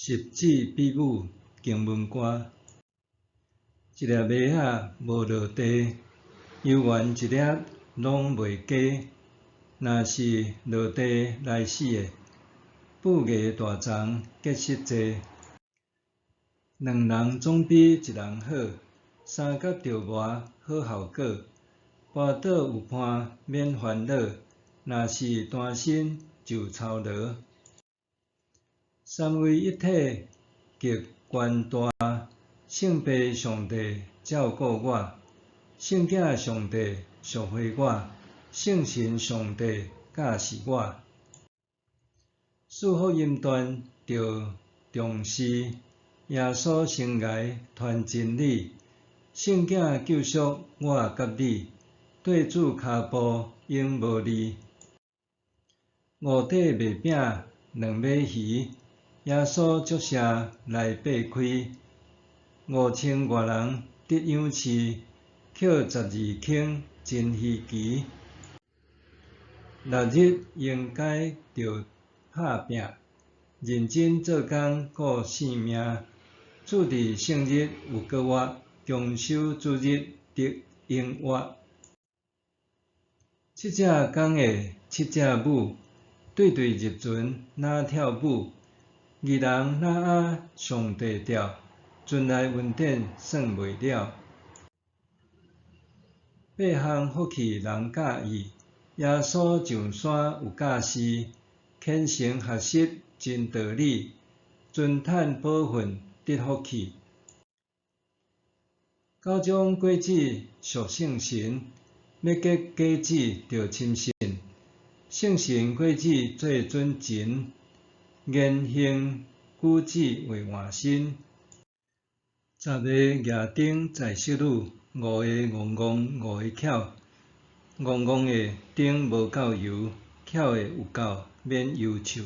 十子比武经文歌。一粒麦仔無落地，犹原一粒攏袂加；若是落地來死的，富芽大欉結實濟。兩人總比一人好，相佮著磨好效果。跋倒有伴免煩惱，若是單身就操勞。三位一體極權大，聖父上帝照顧我，聖囝上帝贖回我，聖神上帝教示我。四福音傳著重視，耶穌生涯傳真理，聖囝救贖我佮你，綴主跤步永無離。五塊麥餅兩尾魚，耶穌祝謝來擘開，五千外人得養飼，抾12坑真稀奇。六日應該著拍拚，認真做工顧性命。主佇聖日有閣活，強守主日得永活。七隻公的，七隻母，對對入船若跳舞。義人若按上帝調，船內恩典算袂了。八項福氣人佮意，耶穌上山有教示，虔誠學習真道理，尊趁寶訓得福氣。九種果子屬聖神，欲結果子著深信，聖神果子做準繩，言行舉止會換新。十个蜈燈載淑女，五个戇戇，五个巧。戇戇的燈無夠油，巧的有夠免憂愁。